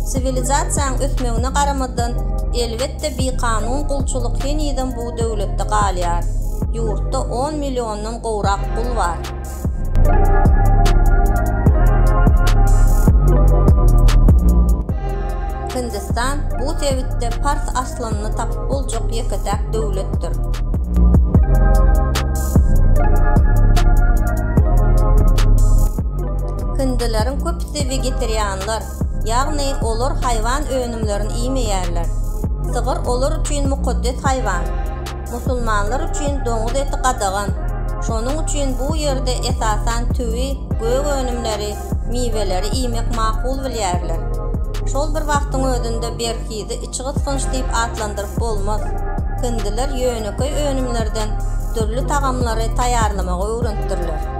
Siwilizasiýaň ösmegine garamazdan, elbetde bikanun gulçulyk henizem bu döwletde galýar. Ýurtda on milliondan gowrak gul bar. Hindistan bu sebitde pars aslyny tapyp boljak ýeke-täk döwletdir. Hindileriň köpüsi wegetarianlar, ýagny olar haýwan önümlerini iýmeýärler. Sygyr olar üçin mukaddes haýwan. Musulmanlar üçin doňuz eti gadagan. Şonuň üçin bu ýerde esasan tüwi, gök önümleri, miweleri iýmek makul bilýärler. Şol bir wagtyň özünde berhizi içgysgynç diýip atlandyryp bolmaz. Hindiler ýönekeý önümlerden dürli tagamlary taýýarlamagy öwrenipdirler.